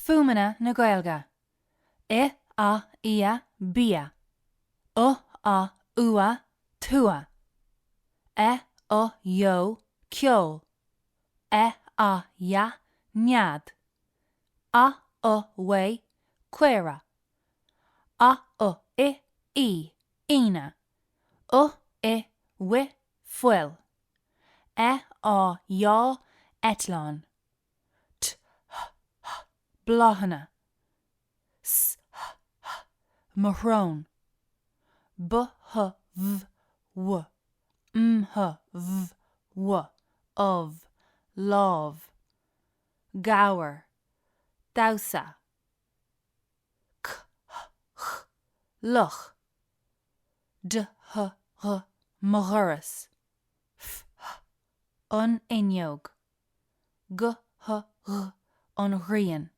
Fuaimeanna na Gaeilge, i, a, ia, bia, u, a, ua, tua, e, o, eo, ceol, e, a, ea, nead, a, u, ue, caora, a, u, i, í, Aoine, u, i, ui, fuil, e, á, eá, eitleán. T, h, h, bláthanna. S, h, h, mo shrón. B, h, v, w, m, h, v, w, ubh, lámh. Gabhar. Damhsa. C, h, ch, luch. D, h, gh, mo dhoras. F, h, an fhuinneog. G, H, gh, an ghrian.